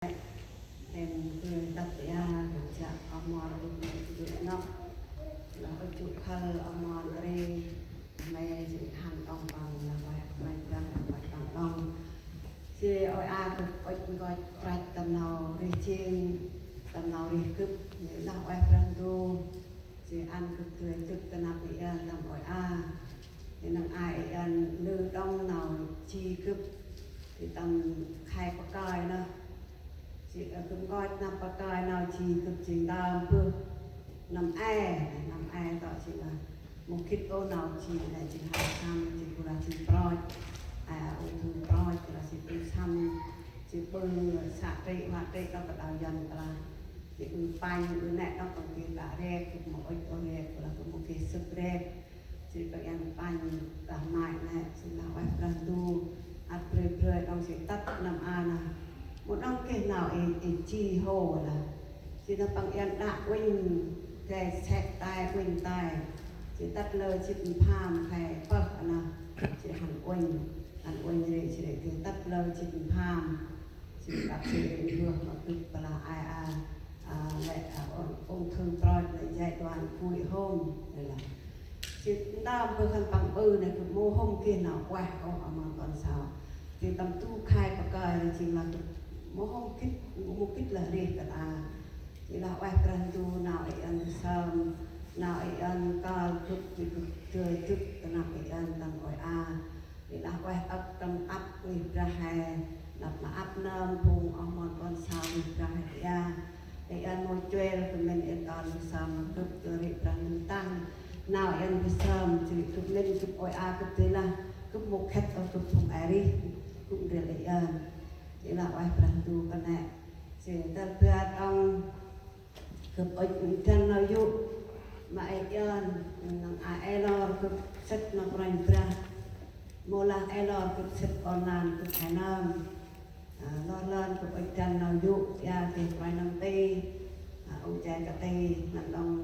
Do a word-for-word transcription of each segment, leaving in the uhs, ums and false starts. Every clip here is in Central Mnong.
Tem gŭ tât ya, gŭ jă oh mon ŭch nê gŭ nôk. Lah ŭch jŭ khâl oh mon ri, mê jêng hăn đŏng păng lah ueh Kôranh Brah, ueh păng đŏng. Jêh ôi a gâp ŭch nkoch prăch tâm nau rêh jêng, tâm nau rêh gâp, lah ueh Brah Ndu. Jêh ăn gâp dơi dâk ta năp i ăn tâm ôi a. Jêh năng ai i ăn nư đŏng nau ji gâp, jêh tâm khay pakơi nơh. Jêh, ơ, gâp nkoch năp pakơi nau ji gâp jêng ntơm bơh năm e, năm e tŏ jêng lah mâu gĭt ôh nau ji nê jêng hao săm, jêng bu lah jêng proch, a, ung thư proch, jêng lah jêng bu săm, jêng ƀư sa trê, ma trê tŏ kơ đao Yuăn kơ lah. Jêng ƀư pănh, ƀư nĕ tŏ kơ geh đă rêk, gâp mâu ŭch ôh rêk, kơ lah gâp mâu geh sât rêk. Jêh păng i ăn pănh đah mai nê, jêng lah ueh Brah Ndu, ăt brơi brơi đŏng jêng tât năm a nơh. Mâu đŏng geh nau i, i ji hô lah. Jêh nơh păng i ăn đă uănh, gay sek tay, uănh tay. Jêh tât lơ jât pham khay pơh nơh. Jêh hăn uănh, hăn uănh rê, jêh rê geh tât lơ jât pham. Jêh đăp jêh rê geh ma gâp păng lah ai a, a, lĕ, a, ung, ung thư proch lĕ giai đoạn cuối hôm, lĕ lah. Jêh ntơm bơh khân păng ƀư nê gâp mâu hôm geh nau ueh ôh oh mon kon sau. Jêng tâm du khay pakơi nê jêng lah gâp mâu hôm gĭt, mâu gĭt lah rêh kơt a. Jêng lah ueh Brah Ndu nau i ăn sơm, nau i ăn kơl gâp, jêng gâp dơi dâk ta năp i ăn tâm ôi a. Jêng lah ueh âk tâm ăp ngih Brah he, năp ma ăp nơm phung oh mon kon sau ngih Brah he ya. I ăn mâu chuêl gâp mĭn i kơl bu sơm gâp dơi rêh Brah Ndu tăng. Nau i ăn bu sơm, jêh gâp mĭn gâp ôi a gâp dơi lah, gâp mâu khât ôh gâp phung a rêh, gâp ndrel i ăn. Jêng lah ueh Brah Ndu kơt nĕ. Jêng tât bar đŏng gâp ŭch dăn nau yô̆ ma i ăn, năng a ê lor gâp sĭt ma Kôranh Brah. Mâu lah ê lor gâp sĭt ôn lan gâp he nơm. A, lor lơn gâp ŭch dăn nau yô̆ ya geh Kôranh Nơm Ti, a, ŭch jay kơt ti, năng đŏng,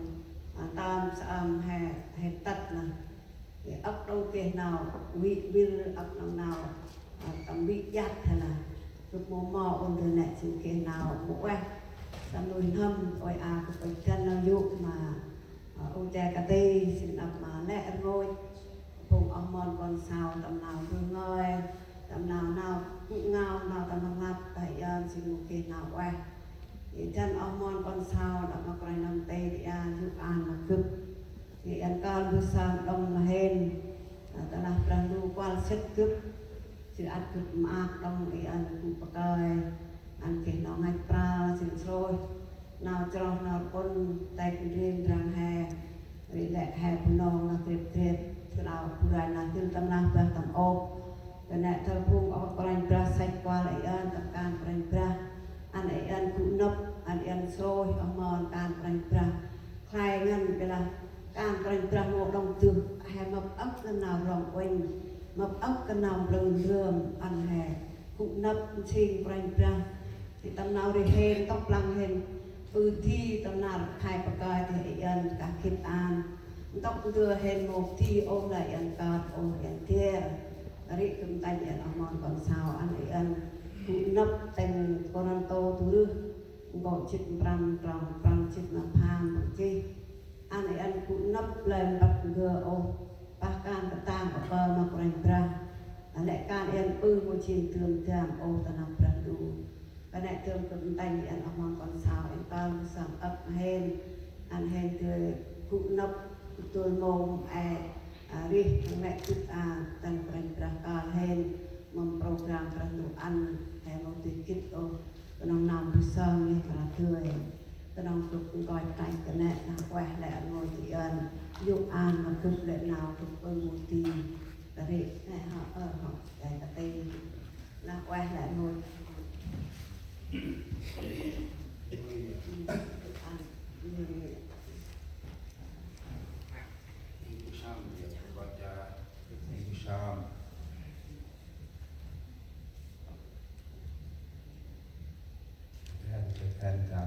a, tơm sơm he, he tât nơh. Ơ, âk đŏng geh nau vĭ vĭr, âk đŏng nau, ơ, tâm vĭ jăt he lah. Gâp mâu mâu ôn dơi nê jêng geh nau mâu ueh. Tâm nuih n'hâm ôi a gâp ŭch dăn nau yô̆ ma, ơ, ŭch jay kơt ti, jêng năp ma lĕ rngôch phung oh mon kon sau tâm nau mbơh ngơi, tâm nau nau gŭ ngao, nau tâm rnglăp, ta i ăn jêng mâu geh nau ueh. Jêh dăn oh mon kon sau năp ma Kôranh Nơm Ti, ta i ăn yô̆ ăn ma gâp. Jêh i ăn kơl bu sơm đŏng ma hên, a, ta lah Brah Ndu kuăl sĭt gâp. Jêh ăt gâp maak đŏng i ăn gŭ pakơi, ăn geh nau ngăch pral, jêng srôih nau chroh nau rpŭn, têk ndrel ndrăng he, ri lĕ he bu nong nau grêp grêp, kơt nau bu ranh nau dĭl tâm lah bah tâm ôp. Kơt nĕ tơ phung oh Kôranh Brah săch kuăl i ăn tâm kan Kôranh Brah, ăn i ăn gŭ nâp, ăn i ăn srôih oh mon kan Kôranh Brah. Khlay ngăn bi lah kan Kôranh Brah mâu đŏng dŭh, he mâp âk kơ nau rŏng uănh, mâp âk kơ nau mplư ndrơm, ăn he gŭ nâp nsing Kôranh Brah. Jêh tâm nau rêh hên, ntŭk păng hên ƀư di tâm nar khay pakơi dih i ăn kah gĭt ăn. Ntŭk ndơ hên mâu di ôh lah i ăn kơt ôh, i ăn dier. Ri gâp ntĭnh i ăn oh mon kon sau ăn i ăn gŭ nâp tĭng Kôrantô du rơh, nkô̆ jât prăm, trong prăm jât ma pham păng jêh. Ăn i ăn gŭ nâp blơi mpăt ngơ ôh, pah kan katang kơt pơ ma Kôranh Brah. Lĕ kan i ăn ƀư mâu jêng dơm dam ôh ta năp Brah Ndu. Kơt nĕ dơm gâp ntĭnh i ăn oh mon kon sau, i ăn kơl bu sơm âk ma hên, ăn hên dơi gŭ nâp dôl mông e, a, rêh tăng nĕ dŭt a, tăng Kôranh Brah kơl hên, mâm program Brah Ndu ăn, he mâu dơi gĭt ôh. Knŏng nơm bu sơm ngih mra dơi. Knŏng gâp nkoch tanh kơt nĕ, nơh ueh lĕ rngôch i ăn yô̆ ăn ma gâp lĕ nau gâp ƀư mâu di. Kơt ri nĕ hŏ, ơ, hŏ, jay kơt ti. Nơh ueh lĕ rngôch. Ăn, ăn.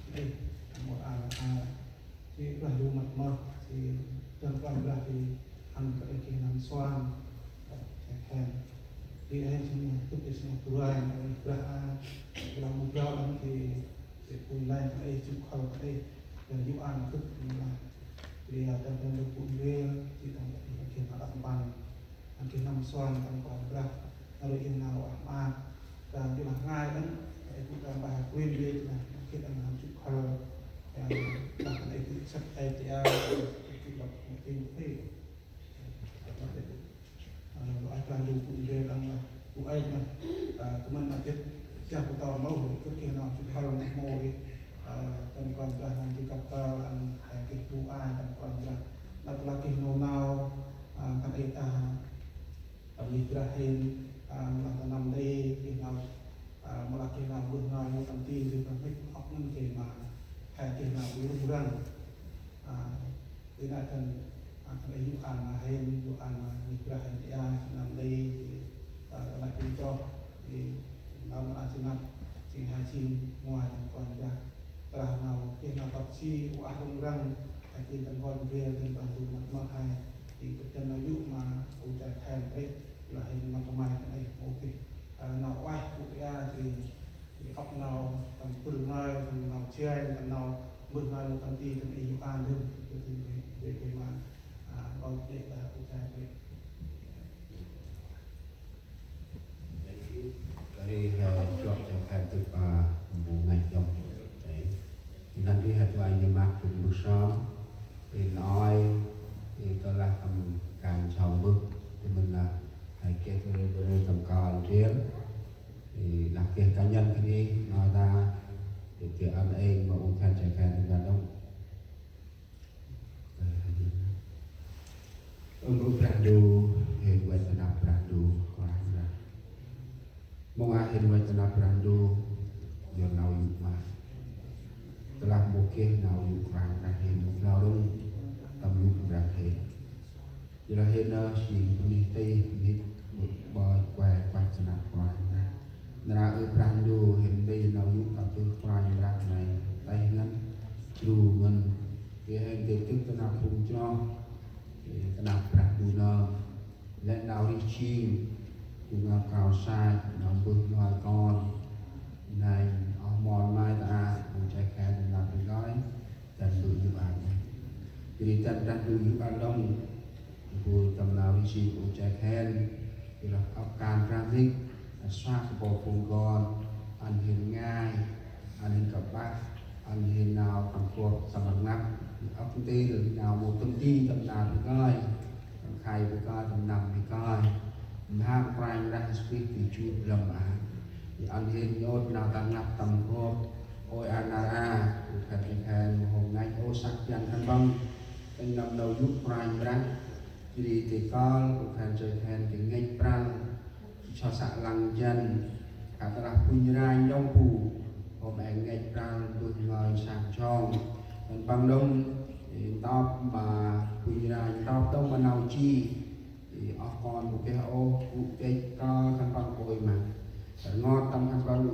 Ê, mâu a a, si Brah Ndu măt mơh, si dăn Kôranh Brah si hăn kơ ê geh năm suan, ơ, khen. Si ê sĭt nik tŭk, si nik tu rai, ê Brah a, ê Brah mâu brao đăng si, si pui lai kơ ê, sŭk khăl kơ ê, dăn yô̆ an tŭk, ê Brah. Si a dăn dăn dôk pun rêl, si dăn ê geh năm đăp mpăn. Ăn geh năm suan tâm Kôranh Brah, nau rêh nau ah maak. Ta bi lah ngai ăn, ê gŭ ta mbah kuên bê ta, geh ăn năm sŭk khăl, yang ta kan ê gŭ săk ê ti a, ê gŭ lăp mê tĭng phê. Ơ, lo ai Brah Ndu kuên bê ăn lah, gŭ ai lah, ơ, kmăn ma gĭt, siah gŭ ta mâu, gŭ geh năm sŭk khăl mâu rêh, ơ, tâm Kôranh Brah ăn geh kăp ta, ăn hai geh gŭ ai tâm Kôranh Brah. Lăp lah geh nau nau, ơ, kan ê ta, Tâm ngih Brah hên, a, mâu lah ta năm nti, geh nau, a, mâu lah geh nau mbơh ngai mâu tâm ti, geh nau mhĭk hŏk ngăn geh ma, he geh nau bi rŭng răng. A, ti nai kan, a, kan ê yô̆ an ma hên, yô̆ an ma ngih Brah hên, a, năm nti, a, kan nai pun chroh, i, nau ma a sĭn năp, sĭn hai sĭn, nguai tâm Kôranh Brah. Brah nau, geh nau tât si, u ah rŭng răng, a, ti tâm Kôranh Brah, ti tâm Kôranh Brah, măt măt hai, ti tâm nau yô̆ ma, u chai khen, ê, Lah hên ma kmai ta nây mâu geh, ơ, nau ueh gŭ ia, ti, ti ŏk nau tâm bâr ngai, tâm nau jay, tâm nau mbơh ngai, tâm ti, tâm ê yô̆ an dơm, ti, ti, ti, ti, ti ma, a, ƀon ti ta, u chai ti. Kari, ơ, chuak chang khan tŭk, a, mâu ngai dŏng. Ê. Năn ri hăt uai ni mak tŭk mbơh sơm. Ê, nau ai, ê, tơ lah tâm kan sau mbơh. Ti mĭn lah, hai geh tơ rê tơ rê tâm kan riêng. Ê, lah geh cá nhân kri, nau ta, ê, geh ăn ê, ma u khan chai khan tŭk khan dŏng. Ơ, Brah Ndu, hên văch ta năp Brah Ndu, Kôranh Brah. Mông a hên văch ta năp Brah Ndu, yor nau yô̆ ma. Tơ lah mâu geh nau yô̆ Kôranh Brah hên, mâu nau rŭng tâm yô̆ Brah hên. Yor lah hên nơh, si bunuyh ti, bunuyh ƀon kuăl văch ta năp Kôranh Brah. Nar aơ Brah Ndu hên nti nau yô̆ ta bơh Kôranh Brah nây, têh Tĭk ta năp phung chroh, ta năp Brah Ndu nơm. Lĕ nau rêh jêng, phung ngăn kao sai, nau mbơh ngơi kon. Nây, oh mon mai ta a, phung chai khen ta năp rêh ngơi, dăn mbơh yô̆ ăn. Jêh ri dăn Brah Ndu yô̆ ăn đŏng, bu tâm nau rêh jêng phung chai khen, jêh ri ăp kan Brah Ndu, sua kơ pô phung kon, ăn hên ngai, ăn hên kơp ƀah, ăn hên nau tâm kuôp tâm rnglăp, ăp ntil nau mâu tâm di tâm nau bơh kơi, tâm khay bơh kơi, tâm năm bơh kơi. Mham Kôranh Brah Yêsu Krist jut lăm a. Ăn hên nhôt nau tâm rnglăp tâm kuôp, ôi a nar a, u khan chai khen, mâu hôm ngăch ôh săk jăn khân păng. Tĭng nâm nau yô̆ Kôranh Brah, jêh ri tê kơl, u khan chai khen, tê ngăch prăl, sa săk lăng jăn, kơt lah Bunong ranh đŏng bu, hôm êng ngăch prăl, mbơh ngơi săk jŏng. Khân păng đŏng, ê, ntop ma Bunong ranh, ntop đŏng ma nau ji, ê, oh kon bu geh ôh, bu geh kơl khân păng ôi ma. Rngot tâm khân păng,